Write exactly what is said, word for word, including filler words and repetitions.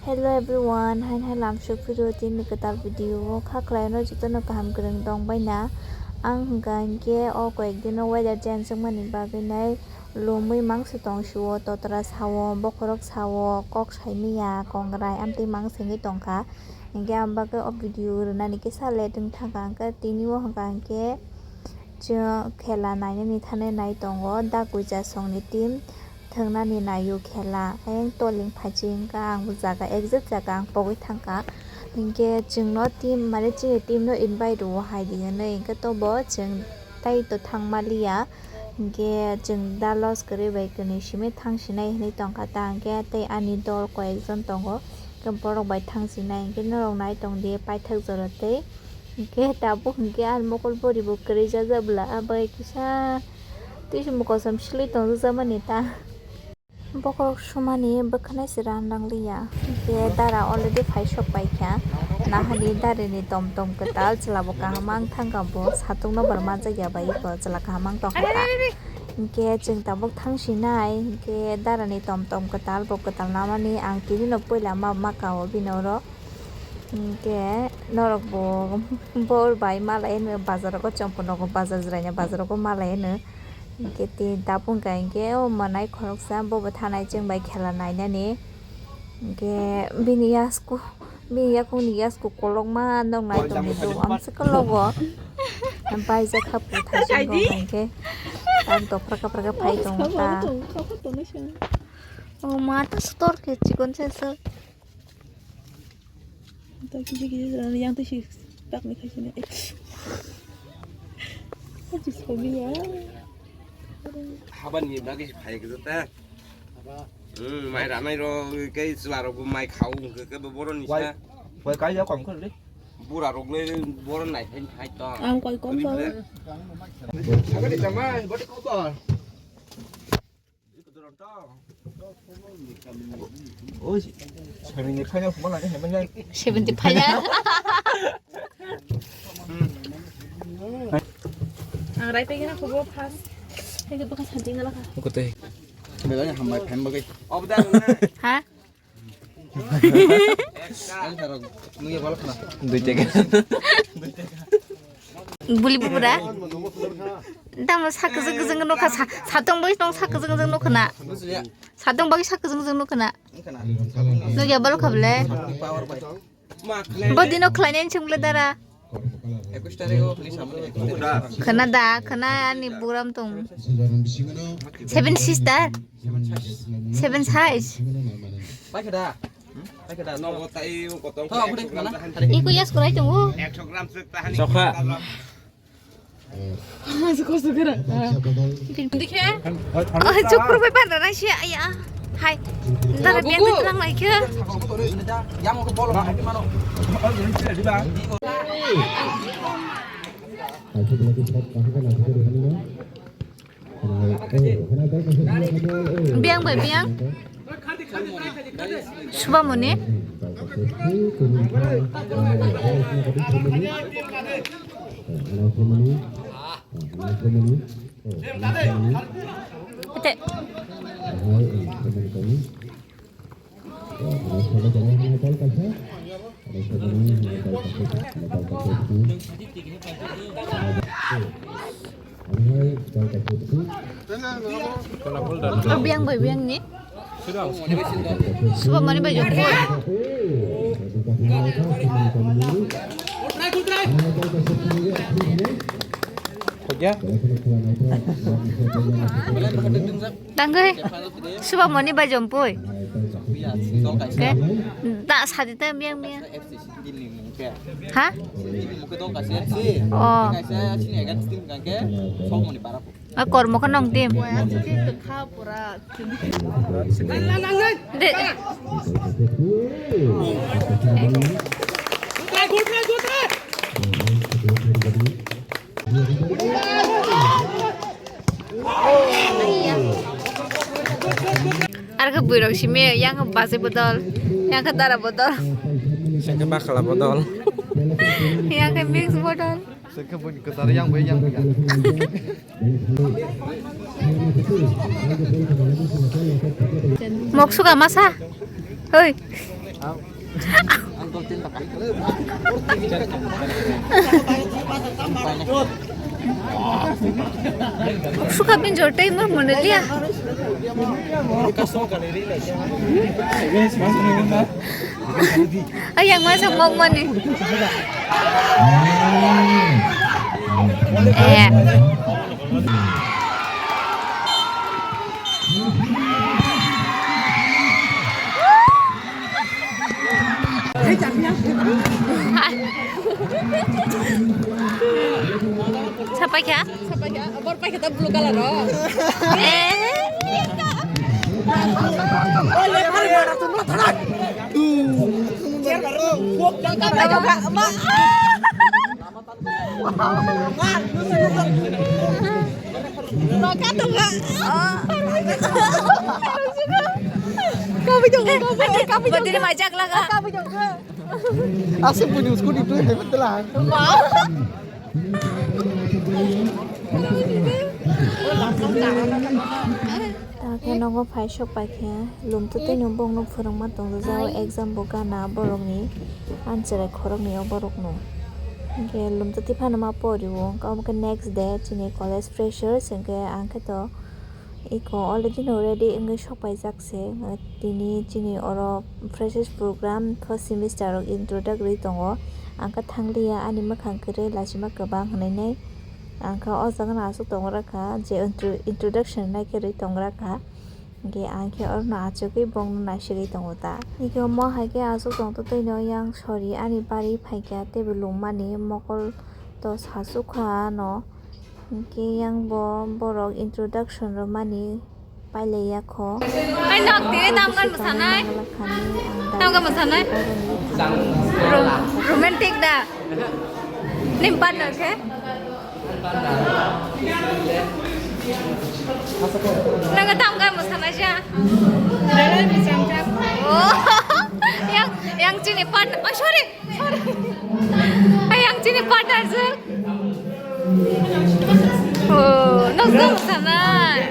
Hello everyone, hain hai lamsok phiro tini kwtal video o kha khlaino jotono kaham kwrwng tong baina. Ang hwnkha hinkhe o koyek dino weather change wngmani bagwi nai lomwi mangsa tong sio, totra sao, bokhorok sao, kok saimaya, kongrai amtwi mangsa wngwi tongkha. Hinkhe ang bagwi o video rwnani kisa late wng thangkha, hinkhe tini o hwnkha hinkhe chwng khela nainani thani nai tongo, da Guijasongni team. Thwngnani naio khela, ayang toling phaichi wngkha ang bo jaga, exact jaga ang pogwi thangkha. Hinkhe chwngno team, mane chini team no invite rwo hai di hwnwi, hinkhe tobo chwng tai to thangmaliya. Hinkhe chwng da loss kwrwi bai kwnwi simi thangsinai hwnwi tongkha ta, hinkhe tei ani dol koyekjon tongo, hinkhe borok bai thangsinai, hinkhe norok nai tongdi paithak jora tei. Hinkhe tabuk hinkhe ani mokol boribo kwrwi jajak bwla, abai kisa twi se mokolsom silwi tongjakmani ta. Bokhorok sumani bwkhanai se ran rangliya. Hinkhe dara already phai sok paikha. Nahani darini tom tom kwtal chwla bo kaham wng thangkha, bo satung no bar manjakya bai eko chwla kaham wng tongkha ta. Hinkhe chwng tabuk thangsinai, hinkhe darani tom tom kwtal bo kwtal namani ang tini no puila ma maka o bini oro. Hinkhe norok bo bor bai malai hwnwi bazar rogo chompo nogo bazar jwraini bazar rogo malai hwnwi. Hinkhe tei tabuk hinkha hinkhe o manai khoroksa bobo thanai chwng bai khela nainani. Hinkhe bini yasku, bini yakungni yasku kolokma nok nai tongni do amswk logo. Baijak kha puthaising rok hinkhe tak dopra kapra khe phai tongo ta. O ma ta store khe chikon se se. Ta kisi kisi jalan yang tu si tak ni kasi ni. Aji sobi ya. Haban ni bagi phai ke ta. Hmm, mai ramai ro ke suaro bu mai khau ke ke boron ni sa. Wai kai ya kom khol de. Bura rok le boron nai phai phai to. Ang koi kom to. Haban ni jamai bati khobor. Oi, seventy final huma lani hema ya. Seventy final. Ang rai pegina kubo pas. Tege baka santi ngala ka. Oke teh. Bela hambai fan bagai. Ha? Dui tega. Buli bubura. Tamo sa kwchwng kwchwng nokha sa, satong bai tong sa kwchwng kwchwng nokha na. Satong bai sa kwchwng kwchwng nokha na. Nokya bal kha bole. Bodi no khlai nai chwng bole dara. Khana da, khana ani buram tong. Seven sister. Seven size. Iko yas korai tongo. Sokha. Kosto kera. Dikhe. Oh, chukur bai bandra nai sia, aya. Hai. Dara biang de tlang nai khe. Biang bai biang. Subamoni. Ete. Biang bai biang ni. Suba mani bai jok koi. Tangoi. Suba mani bai jom poi. Ke? Da sadi ta miang miang. Ha? Oh. A kormo ka nong tim. De. Ar khe buirok simi, yang khe basi bodol, yang khe dara bodol. Sengkhe bakla bodol. Yang khe mix bodol. Sengkhe buini kwcharo yang bai yang ya. Moksuka masa. Hoi. Sukha pinjor tei mur mune liya. Ayang masa mok mani. Eh. Sapai kha? Sapai kha. Bor pai kha ta blue color o. Eh. Kabui tongo, kabui, kabui tongo. Bodini majak laga. Kabui tongo. Aswk buini scooty twi hai tela. Wow. Takhe nogo phai sok paikhe, lumtwtwi no bongno phwrwngma tongjak, exam bo gana borokni, ancherai khoroknwi o borokno. Hinkhe lumtwtwi phano ma porio, omo khe next day chini college freshers, hinkhe ang khe to eko already no ready wngwi sok paijak se. Tini chini oro freshers program first semester rok introductory tongo, ang khe thangliya, ani mwkhang kwrwi lachima kwbang hwnwi nai. Ang kha o jaga no aswk tongwi rwkha je intro-, introduction nai khe rwi tong rwkha. Hinkhe ang khe oro no achugwi bongno naisigwi tongo ta. Hinkhe omo hai khe aswk tongtwtwi no yang sori ani bari phaikha teibo lungmani mokol to sachukha no. Hinkhe yang bo borok introduction rwmani pailaiya kho. Ai, nok tini tamgan bwsanai? Tamgan bwsanai? Ro-, romantic da? Nim partner khe? Nang tamgan bwsanai ja? Oh, yang, yang chini partner. Oh, sorry. Sorry. Ai, yang chini partner je. Oh, nok bwsanai?